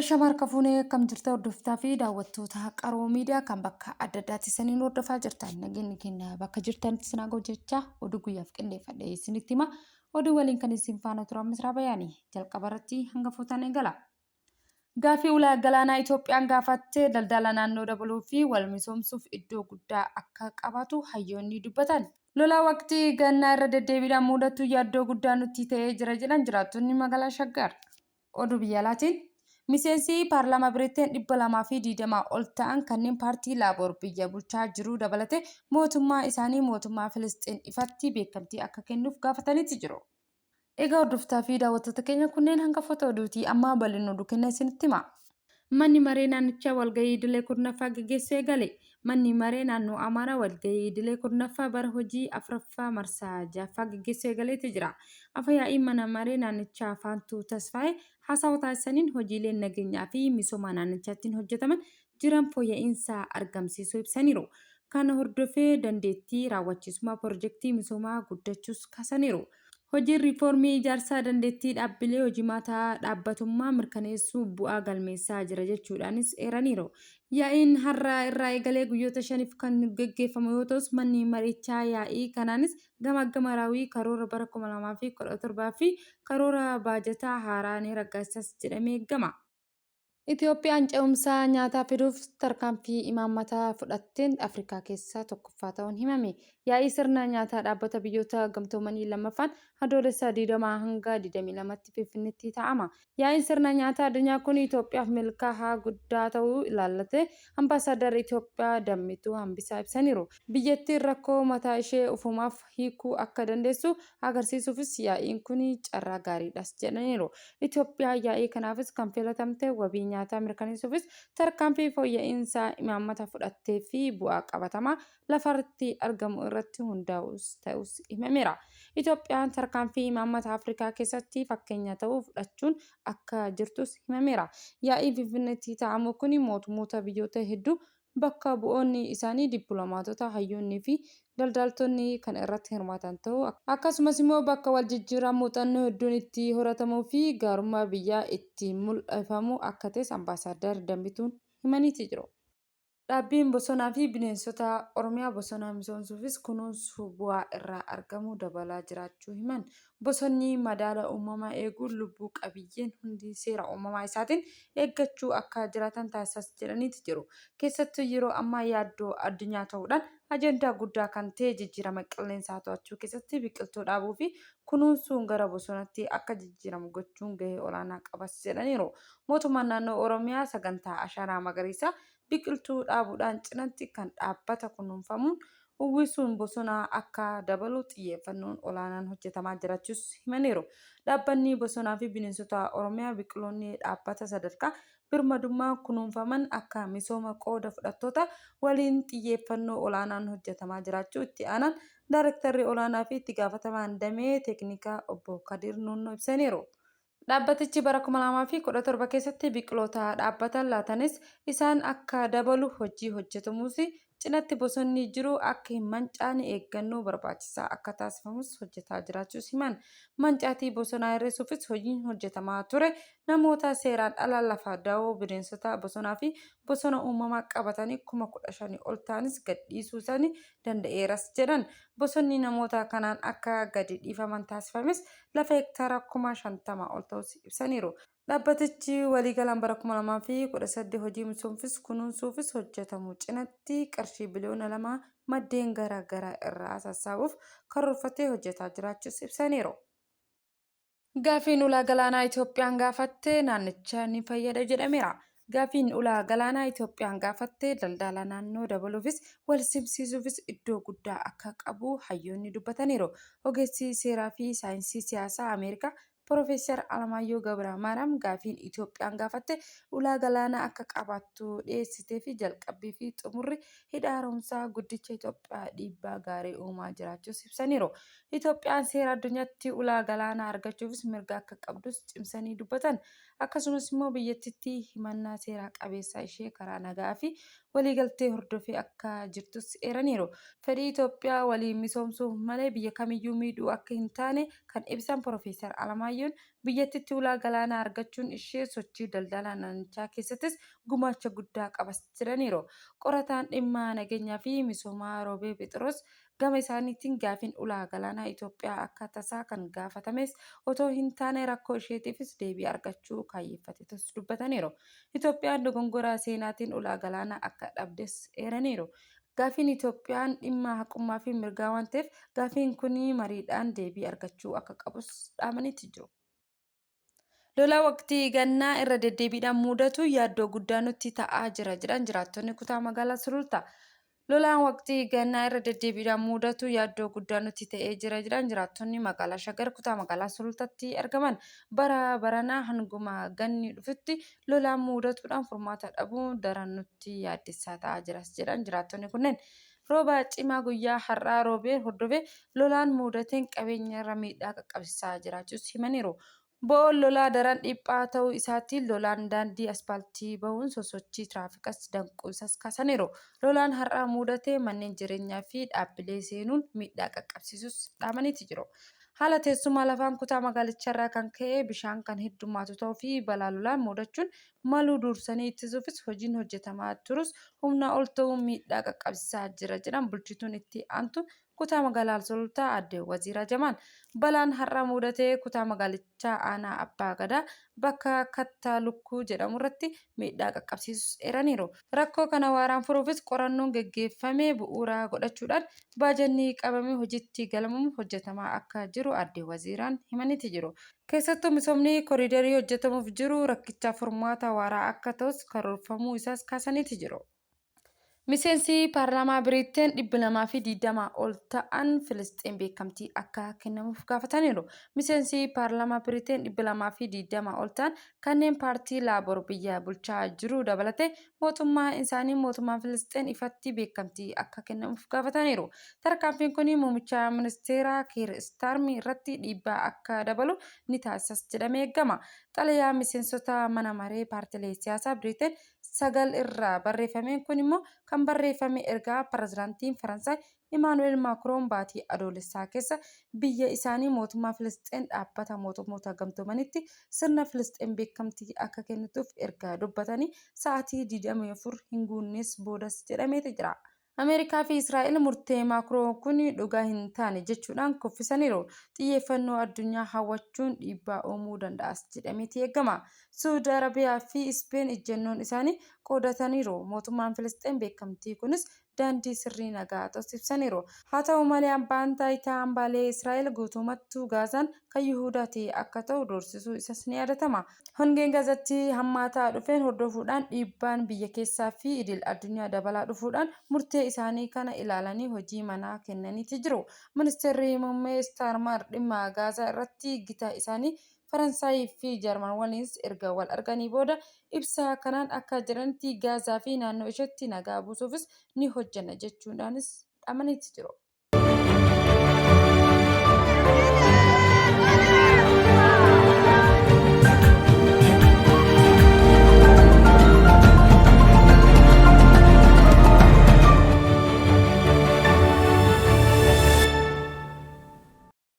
Ashama harka fuunee akkam jirta hordoftaa fi daawwattoota Qaroo Miidiyaa kan bakka adda addaatti isiniin hordofaa jirtan nageenyi keenya bakka jirtanitti isin haa ga'u jechaa oduu guyyaaf qindeeffadhe isinitti hima. Oduu waliin kan isin faana turan Misraa Bayaanii jalqaba irratti hangafootaan eegala. Gaaffii ulaa galaanaa Itoophiyaan gaafatte daldala naannoo dabaluu fi wal misoomsuuf iddoo guddaa akka qabaatu hayyoonni dubbatan. Lolaa waqtii gannaa irra deddeebiidhaan mudatu yaaddoo guddaa nutti ta'ee jira jedhan jiraattonni magaalaa Shaggar. Oduu biyya alaatiin miseensi paarlaamaa Biriteen 220 ol ta'an kanneen paartii Laaboor biyya bulchaa jiruu dabalatee mootummaa isaanii mootummaa Filisxeen ifatti beekamtii akka kennuuf gaafataniiti jiru. Egaa hordoftaa fi daawwattoota keenya kunneen hangafoota oduuti. Amma bal'ina oduu kenna isinitti hima. Manni maree naannichaa walgahii idilee 10ffaa gaggeessuu eegale. Manni maree naannoo Amaaraa walgahii idilee 10ffaa bara hojii 4ffaa marsaa 6ffaa gaggeessuu eegaleeti jira. Afa yaa'iin mana maree naannichaa Faantuu Tasfaayee haasawa taasisaniin hojiileen nageenyaa fi misooma naannichaattiin hojjetaman jiran fooyya'iinsa argamsiisuu ibsaniiru. Kana hordofee dandeettii raawwachiisummaa pirojektii misoomaa guddachuus kaasaniiru. Hojiin riifoormii ijaarsa dandeettii dhaabbilee hojimaata dhaabbatummaa mirkaneessuu bu'aa galmeessaa jira jechuudhaanis eeraniiru. Yaa'iin har'a irraa eegalee guyyoota shaniif kan geggeeffamu yoo ta'us manni marichaa yaa'ii kanaanis gamaaggama raawwii karoora bara 2017 fi karoora baajataa haaraa ni raggaasisas jedhamee eegama. Itiyoophiyaan ce'umsa nyaataa fiduuf tarkaanfii imaammataa fudhatteen Afrikaa keessaa tokkoffaa ta'uun himame. Yaa'ii sirna nyaataa Dhaabbata Biyyoota Gamtoomanii 2ffaan Adoolessa 20 hanga 22tti Finfinneetti taa'ama. Yaa'iin sirna nyaataa addunyaa kun Itiyoophiyaaf milkaahaa guddaa ta'uu ilaallatee Ambaasaaddarri Itiyoophiyaa Dammituu Hambisaa ibsaniiru. Biyyattiin rakkoo mataa ishee ofumaaf hiikuu akka dandeessu agarsiisuufis yaa'iin kun carraa gaariidhas jedhaniiru. Itoophiyaan yaa'ii kanaafis kan filatamte wabii nyaataa mirkaneessuufis tarkaanfii fooyya'iinsa imaammata fudhattee fi bu'aa qabatamaa lafarratti argamu irratti hundaa'uus ta'uus himameera. Itoophiyaan tarkaanfii imaammata Afrikaa keessatti fakkeenya ta'u fudhachuun akka jirtus himameera. Yaa'iin Finfinneetti taa'amu kun mootummoota biyyoota hedduu Bakka bu'oonni isaanii dippilomaatota, hayyoonnii fi daldaaltonni kan irratti hirmaatan ta'uu, akkasumas immoo bakka wal jijjiirraan muuxannoo hedduun itti horatamuu fi gaarummaa biyyaa itti mul'ifamu akka ta'es Ambaasaaddar Dambituun himaniiti jiru. Dhaabbiin Bosonaa fi Bineensota Oromiyaa bosona misoomsuufis kunuunsuu bu'aa irraa argamu dabalaa jiraachuu himan. Bosonni madaala uumamaa eeguun lubbuu qabiyyeen hundi seera uumamaa isaatiin eeggachuu akka jiraatan taasisas jedhaniiti jiru. Keessattuu yeroo ammaa yaaddoo addunyaa ta'uudhaan ajandaa guddaa kan ta'e jijjiirama qilleensaa to'achuu keessatti biqiltuu dhaabuu fi kunuunsuun gara bosonatti akka jijjiiramu gochuun gahee olaanaa qabas jedhaniiru. Mootummaan naannoo Oromiyaa sagantaa Ashaaraa Magariisaa biqiltuu dhaabuudhaan cinatti kan dhaabbata kunuunfamuun uwwisuun bosonaa akka dabalu xiyyeeffannoon olaanaan hojjetamaa jiraachuus himaniiru. Dhaabbanni Bosonaa fi Bineensota Oromiyaa biqiloonni dhaabbata sadarkaa birmadummaa kunuunfaman akka misooma qooda fudhattoota waliin xiyyeeffannoo olaanaan hojjetamaa jiraachuu itti aanaan daarektarri olaanaa fi itti gaafatamaan damee teeknikaa obbo Kadiir Nuunnoo ibsaniiru. Dhaabbatichi bara 2017 keessatti biqiloota dhaabbatan laatanis isaan akka dabalu hojii hojjetamuus cinatti bosonni jiru akka hin mancaane eeggannoo barbaachisaa akka taasifamus hojjetaa jiraachuus himan. Mancaatii bosonaa hir'isuufis hojiin hojjetamaa ture namoota seeraan ala lafa dawoo bineensota bosonaa fi bosona uumamaa qabatanii 15,000 ol ta'anis gadhiisuu isaanii danda'eeras jedhan. Bosonni namoota kanaan akka gadi dhiifaman taasifames lafa hektaara 50,000 ol ta'uus ibsaniiru. Dhaabbatichi waliigalaan bara 2018 hojii misoomfis kunuunsuufis hojjetamu cinatti qarshii biliyoona 2 maddeen gara garaa irraa sassaabuuf karoorfatee hojjetaa jiraachuus ibsaniiru. Gaafiin ulaa galaanaa Itoophiyaan gaafatte naannicha ni fayyada jedhameera. Gaafiin ulaa galaanaa Itoophiyaan gaafatte daldala naannoo dabaluufis wal simsiisuufis iddoo guddaa akka qabu hayyoonni dubbataniiru. Ogeessi seeraa fi saayinsii siyaasaa Ameerikaa Piroofeesar Alamaayyoo Gabramaariyaam gaafiin Itoophiyaan gaafatte ulaa galaanaa akka qabaattu dhiyeessitee fi jalqabbii fi xumurri hidha haaromsaa guddicha Itoophiyaa dhiibbaa gaarii uumaa jiraachuus ibsaniiru. Itoophiyaan seera addunyaatti ulaa galaanaa argachuufis mirga akka qabdus cimsanii dubbatan. Akkasumas immoo biyyattitti himannaa seeraa qabeessa ishee karaa nagaa fi waliigaltee hordofee akka jirtus eeraniiru. Fedhii Itoophiyaa waliin misoomsuuf malee biyya kamiyyuu miidhuu akka hin taane kan ibsan Piroofeesar Alamaayyoon, biyyattitti ulaa galaanaa argachuun ishee sochii daldalaa naannichaa keessattis gumaacha guddaa qabas jedhaniiru. Qorataan dhimma nageenyaa fi misoomaa Roobee Pheexiroos gama isaaniitiin gaafiin ulaa galaanaa Itoophiyaa akka tasaa kan gaafatames otoo hin taane rakkoo isheetiifis deebii argachuu kaayyeffatetus dubbataniiru. Itoophiyaan dogongora seenaatiin ulaa galaanaa akka dhabdes eeraniiru. Gaafiin Itoophiyaan dhimma haqummaa fi mirgaa waan ta'eef gaafiin kun mariidhaan deebii argachuu akka qabus dhaamaniiti jiru. Lolaa waqtii gannaa irra deddeebiidhaan mudatu yaaddoo guddaa nutti ta'aa jira jedhan jiraattonni kutaa magaalaa Sulultaa. Lolaan waqtii gannaa irra deddeebiidhaan mudatu yaaddoo guddaa nutti ta'ee jira jedhan jiraattonni magaalaa Shaggar kutaa magaalaa Sulultaatti argaman. Bara baranaa hanguma ganni dhufutti lolaan mudatuudhaan furmaata dhabuun daran nutti yaaddessaa ta'aa jiras jedhan jiraattonni kunneen. Rooba cimaa guyyaa har'aa roobee hordofee lolaan mudateen qabeenya irra miidhaa qaqqabsiisaa jiraachuus himaniiru. Bo'oon lolaa daran dhiphaa ta'uu isaatiin lolaan daandii aspaaltii bahuun sosochii tiraafikas danquu isaas kaasaniiru. Lolaan har'a mudate manneen jireenyaa fi dhaabbilee seenuun miidhaa qaqqabsiisus dhaamaniiti jiru. Haala teessuma lafaan kutaa magaalicharraa kan ka'e bishaan kan heddummaatu ta'uu fi balaa lolaan mudachuun malu dursanii ittisuufis hojiin hojjetamaa turus humnaa ol ta'uun miidhaa qaqqabsiisaa jira jedhan bulchituun itti aantu kutaa magaalaa Sulultaa aadde Waziiraa Jamaal. Balaan har'a mudate kutaa magaalichaa aanaa Abbaa Gadaa bakka Kattaa Lukkuu jedhamu irratti miidhaa qaqqabsiisus eeraniiru. Rakkoo kana waaraan furuufis qorannoon geggeeffame bu'uura godhachuudhaan baajanni qabamee hojiitti galamuun hojjetamaa akka jiru aadde Waziiraan himaniiti jiru. Keessattuu misoomni koriidarii hojjetamuuf jiru rakkichaaf furmaata waaraa akka ta'us karoorfamuu isaas kaasaniiti jiru. Miseensi paarlaamaa Biriteen 220 ol ta'an Filisxeem beekamtii akka kennamuuf gaafataniiru. Miseensi paarlaamaa Biriteen 220 ol ta'an kanneen paartii Laabor biyya bulchaa jiru dabalatee mootummaa isaanii mootummaan Filisxeen ifatti beekamtii akka kennamuuf gaafataniiru. Tarkaanfiin kun muummicha ministeeraa Kiir Istaarmii irratti dhiibbaa akka dabalu ni taasisas jedhamee eegama. Xalayaa miseensota mana maree paartilee siyaasaa Biriteen 9 irraa barreeffameen kun immoo kan barreeffame ergaa pirezidaantiin Faransaay Imaanu'eel Maakroon baatii Adoolessaa keessa biyya isaanii mootummaa Filisxeen dhaabbata mootummoota gamtoomanitti sirna Filisxeen beekamtii akka kennituuf erga dubbatanii sa'aatii 24 hin guunnes boodas jedhameeti jira. Ameerikaa fi Israa'el murtee Maakroon kun dhugaa hin taane jechuudhaan kuffisaniiru. Xiyyeeffannoo addunyaa hawwachuun dhiibbaa uumuu danda'as jedhameeti eegama. Su'uud Arabiyaa fi Ispeen ejjennoon isaanii qoodataniiru. Mootummaan Filisxeem beekamtii kunis daandii sirrii nagaa ta'us ibsaniiru. Haa ta'u malee abbaan taayitaa hambaalee Israa'el guutuumattuu Gaazaan kan Yihuudaati akka ta'u doorsisuu isas ni yaadatama. Hongeen Gaazatti hammaataa dhufeen hordofuudhaan dhiibbaan biyya keessaa fi idil addunyaa dabalaa dhufuudhaan murtee isaanii kana ilaalanii hojii manaa kennaniiti jiru. Ministeerri Muummee Istaarmar dhimma Gaazaa irratti gita isaanii Faransaayii fi Jarman waliins erga wal arganii booda ibsa kanaan akka jedhanitti Gaazaa fi naannoo isheetti nagaa buusuufis ni hojjenna jechuudhaanis dhaamaniiti jiru.